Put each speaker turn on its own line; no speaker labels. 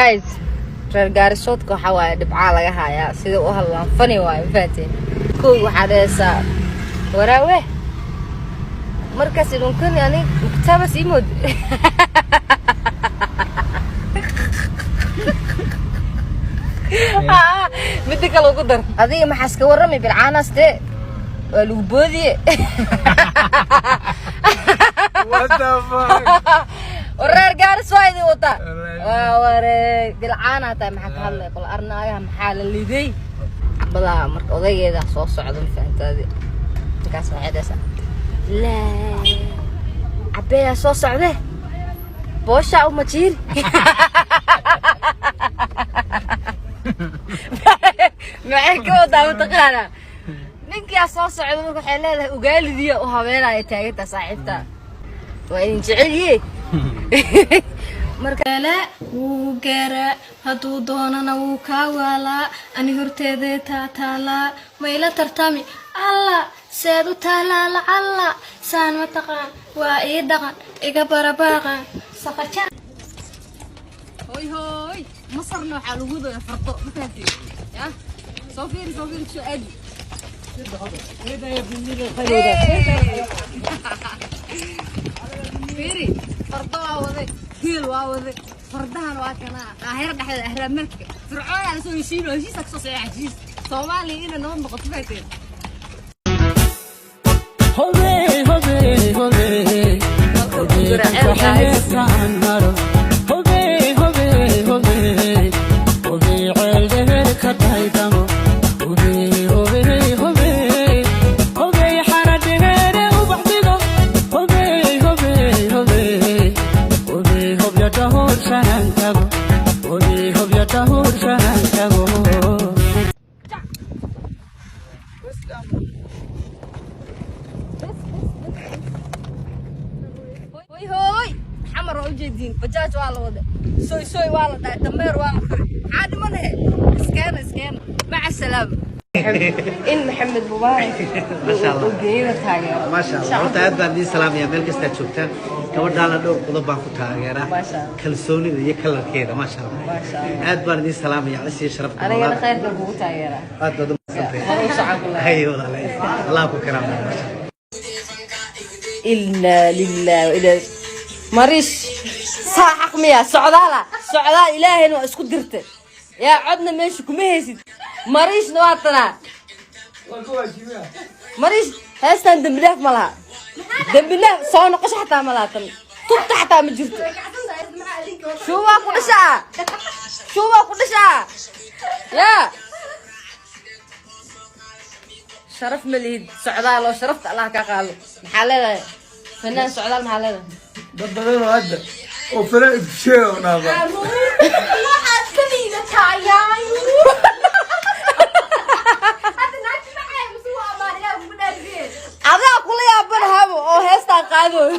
Guys, reer Gaarisoodka waxaa waaye dhibcaa laga hayaa. Sida u hadlaan fani waaye, ma fahanteen? Kow waxaa dhahaysaa waraawe markaas idunkani anig muktaabas ii mood. Midda kale ugu dar, adiga maxaa iska warramay bilcaanaas dee waa lagu boodiye.
What the fuck?
Wareer Gaaris waa idin wataa, waa waree bilcaanaa tahay. Maxaa ka hadlay qol arnaagaha? Maxaa la liday badaa? Marka odaygeeda soo socda, ma fahantaadi? Markaas waxay dhahaysaa, laa cabeeyaa soo socde, booshaa uma jiiri. Maxay ka wadaa mataqaanaa? Ninkaa soo socda marka waxay leedahay ugaalidiya u habeenaya taagantaa. Saaxiibta waa idin jecelyiye marka.
Wuu gaaraa hadduu doonana wuu kaa waalaa. Ani horteedee taataalaa, ma ila tartami? Alla seed u taalaa, lacalla saan ma taqaan? Waa ii dhaqan, iga barabaaqan saqaja.
Hoy hoy, Masarna waxaa lagu daya fardo, ma fahanteen? Ya soo fiiri, soo fiiri, soo aadi. Fiiri, fardo waa waday, geel waa waday, fardahan waa kanaa. Qaahiro dhexdeeda, ahraammarka Fircoon aa lasoo heshiino, heshiisa kasoo saxiixa, heshiis Soomaaliya inay nabad noqoto, fahanteen?
Hobey, hobey, hobey, hobey, xeebtaan maro. Hobey, hobey, hobey, hobey, ceel dheer ka daydamo. Hobey, hobey, hobey, hobey, xara dheere ubax dhigo. Hobey, hobey, hobey, hobey, hobyo dhahuursanaan tago. Hobey, hobyo dhahuursanaan tago.
Hoy hoy, Xamar waa ujeediin, bajaaj waa la waday, soy soy waa la dhahay, dameer waa la koray. Maxaa dhimanahe? Iskeena, iskeena, maca salaama. In Maxamed Mubaarak
Masha Allah.
uu geeyada taageero.
Maasha Allah, horta aad baan idiin salaamaya meel kastaad joogtaan. Gabadhaana dhowr qodob baan ku taageeraa.
Maasha Allah.
Kalsoonida iyo kalarkeeda, maasha Allah.
Maasha Allah.
Aad baan idiin salaamaya, cisi iyo sharaf.
Anigana khayrka kugu taageeraa.
Aad baad u mahadsantahay.
Hore u socon ku leeyahay.
Hay walaalay, Allah ku karaamo, maasha Allah.
Inaa lillahi wa inaa marish saa xaq miya? Socdaala socdaal, ilaahayna waa isku dirta. Yaa codna meesha kuma haysid, mariishna waa tanaa. Mariish heestan dembi dhaaf ma laha, dembi dhaaf soo noqosho xataa ma laha, tan tubta xataa ma jirto. Shuubaa ku dhashaa, shuubaa ku dhashaa. Yaa sharaf ma lihid socdaal oo sharafta Allah ka qaado. Maxaa leedahay fanaan socdaal? Maxaa leedahay?
Dad badan oo hadda oo fara ifsheegonaaba.
Waxaad ka liidataa yaay. Hadda naagti macay musu amaan ilaah kugu dhaariyeen.
Adaa kula yaaban habo oo heestaan qaadooyo.